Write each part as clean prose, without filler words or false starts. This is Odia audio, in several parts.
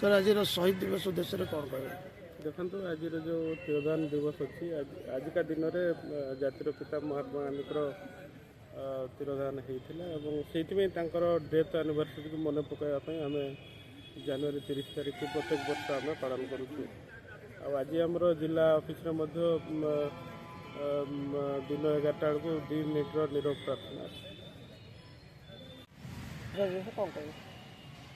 ସାର୍, ଆଜିର ଶହୀଦ ଦିବସ ଉଦ୍ଦେଶ୍ୟରେ କ'ଣ କହିବେ? ଦେଖନ୍ତୁ, ଆଜିର ଯେଉଁ ତିରୋଧାନ ଦିବସ ଅଛି, ଆଜିକା ଦିନରେ ଜାତିର ପିତା ମହାତ୍ମା ଗାନ୍ଧୀଙ୍କର ତିରୋଧାନ ହେଇଥିଲା ଏବଂ ସେଇଥିପାଇଁ ତାଙ୍କର ଡେଥ୍ ଆନିଭର୍ସରୀକୁ ମନେ ପକାଇବା ପାଇଁ ଆମେ ଜାନୁଆରୀ 30 ତାରିଖକୁ ପ୍ରତ୍ୟେକ ବର୍ଷ ଆମେ ପାଳନ କରୁଛୁ। ଆଉ ଆଜି ଆମର ଜିଲ୍ଲା ଅଫିସରେ ମଧ୍ୟ ଦିନ 11ଟା ବେଳକୁ 2 ମିନିଟ୍ର ନିରବ ପ୍ରାର୍ଥନା ଅଛି। କ'ଣ କହିବେ?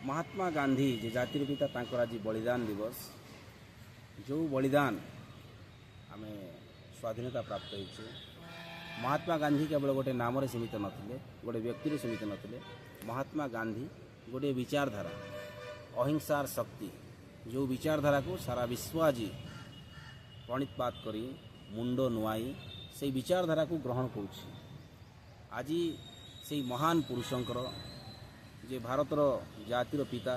ମହାତ୍ମା ଗାନ୍ଧୀ ଯେ ଜାତିର ପିତା, ତାଙ୍କର ଆଜି ବଳିଦାନ ଦିବସ। ଯେଉଁ ବଳିଦାନ ଆମେ ସ୍ୱାଧୀନତା ପ୍ରାପ୍ତ ହେଇଛେ। ମହାତ୍ମା ଗାନ୍ଧୀ କେବଳ ଗୋଟେ ନାମରେ ସୀମିତ ନଥିଲେ, ଗୋଟେ ବ୍ୟକ୍ତିରେ ସୀମିତ ନଥିଲେ। ମହାତ୍ମା ଗାନ୍ଧୀ ଗୋଟିଏ ବିଚାରଧାରା, ଅହିଂସାର ଶକ୍ତି, ଯେଉଁ ବିଚାରଧାରାକୁ ସାରା ବିଶ୍ୱ ଆଜି ପ୍ରଣିପାତ କରି ମୁଣ୍ଡ ନୁଆଇ ସେଇ ବିଚାରଧାରାକୁ ଗ୍ରହଣ କରୁଛି। ଆଜି ସେଇ ମହାନ ପୁରୁଷଙ୍କର, ଯେ ଭାରତର ଜାତିର ପିତା,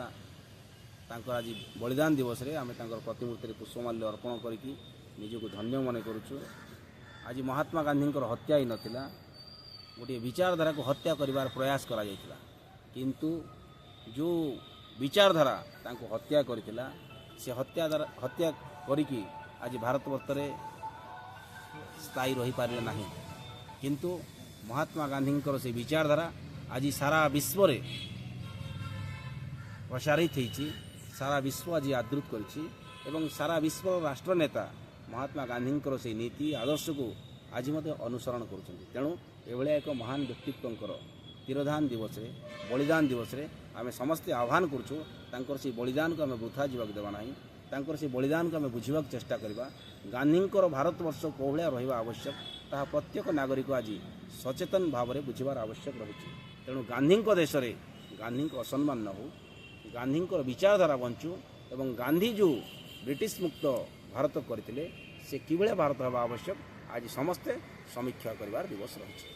ତାଙ୍କର ଆଜି ବଳିଦାନ ଦିବସରେ ଆମେ ତାଙ୍କର ପ୍ରତିମୂର୍ତ୍ତିରେ ପୁଷ୍ପମାଲ୍ୟ ଅର୍ପଣ କରିକି ନିଜକୁ ଧନ୍ୟ ମନେ କରୁଛୁ। ଆଜି ମହାତ୍ମା ଗାନ୍ଧୀଙ୍କର ହତ୍ୟା ହେଇନଥିଲା, ଗୋଟିଏ ବିଚାରଧାରାକୁ ହତ୍ୟା କରିବାର ପ୍ରୟାସ କରାଯାଇଥିଲା। କିନ୍ତୁ ଯେଉଁ ବିଚାରଧାରା ତାଙ୍କୁ ହତ୍ୟା କରିଥିଲା, ସେ ହତ୍ୟା କରିକି ଆଜି ଭାରତବର୍ଷରେ ସ୍ଥାୟୀ ରହିପାରିଲେ ନାହିଁ। କିନ୍ତୁ ମହାତ୍ମା ଗାନ୍ଧୀଙ୍କର ସେ ବିଚାରଧାରା ଆଜି ସାରା ବିଶ୍ୱରେ ପ୍ରସାରିତ ହେଇଛି, ସାରା ବିଶ୍ୱ ଆଜି ଆଦୃତ କରିଛି ଏବଂ ସାରା ବିଶ୍ୱର ରାଷ୍ଟ୍ରନେତା ମହାତ୍ମା ଗାନ୍ଧୀଙ୍କର ସେଇ ନୀତି ଆଦର୍ଶକୁ ଆଜି ମଧ୍ୟ ଅନୁସରଣ କରୁଛନ୍ତି। ତେଣୁ ଏଭଳିଆ ଏକ ମହାନ ବ୍ୟକ୍ତିତ୍ୱଙ୍କର ତିରୋଧାନ ଦିବସରେ, ବଳିଦାନ ଦିବସରେ ଆମେ ସମସ୍ତେ ଆହ୍ୱାନ କରୁଛୁ, ତାଙ୍କର ସେଇ ବଳିଦାନକୁ ଆମେ ବୃଥା ଯିବାକୁ ଦେବା ନାହିଁ। ତାଙ୍କର ସେଇ ବଳିଦାନକୁ ଆମେ ବୁଝିବାକୁ ଚେଷ୍ଟା କରିବା। ଗାନ୍ଧୀଙ୍କର ଭାରତବର୍ଷ କେଉଁ ଭଳିଆ ରହିବା ଆବଶ୍ୟକ, ତାହା ପ୍ରତ୍ୟେକ ନାଗରିକ ଆଜି ସଚେତନ ଭାବରେ ବୁଝିବାର ଆବଶ୍ୟକ ରହିଛି। ତେଣୁ ଗାନ୍ଧୀଙ୍କ ଦେଶରେ ଗାନ୍ଧୀଙ୍କ ଅସମ୍ମାନ ନ ହେଉ, ଗାନ୍ଧୀଙ୍କର ବିଚାରଧାରା ବଞ୍ଚୁ ଏବଂ ଗାନ୍ଧୀ ଯେଉଁ ବ୍ରିଟିଶ ମୁକ୍ତ ଭାରତ କରିଥିଲେ, ସେ କିଭଳିଆ ଭାରତ ହେବା ଆବଶ୍ୟକ, ଆଜି ସମସ୍ତେ ସମୀକ୍ଷା କରିବାର ଦିବସ ରହିଛି।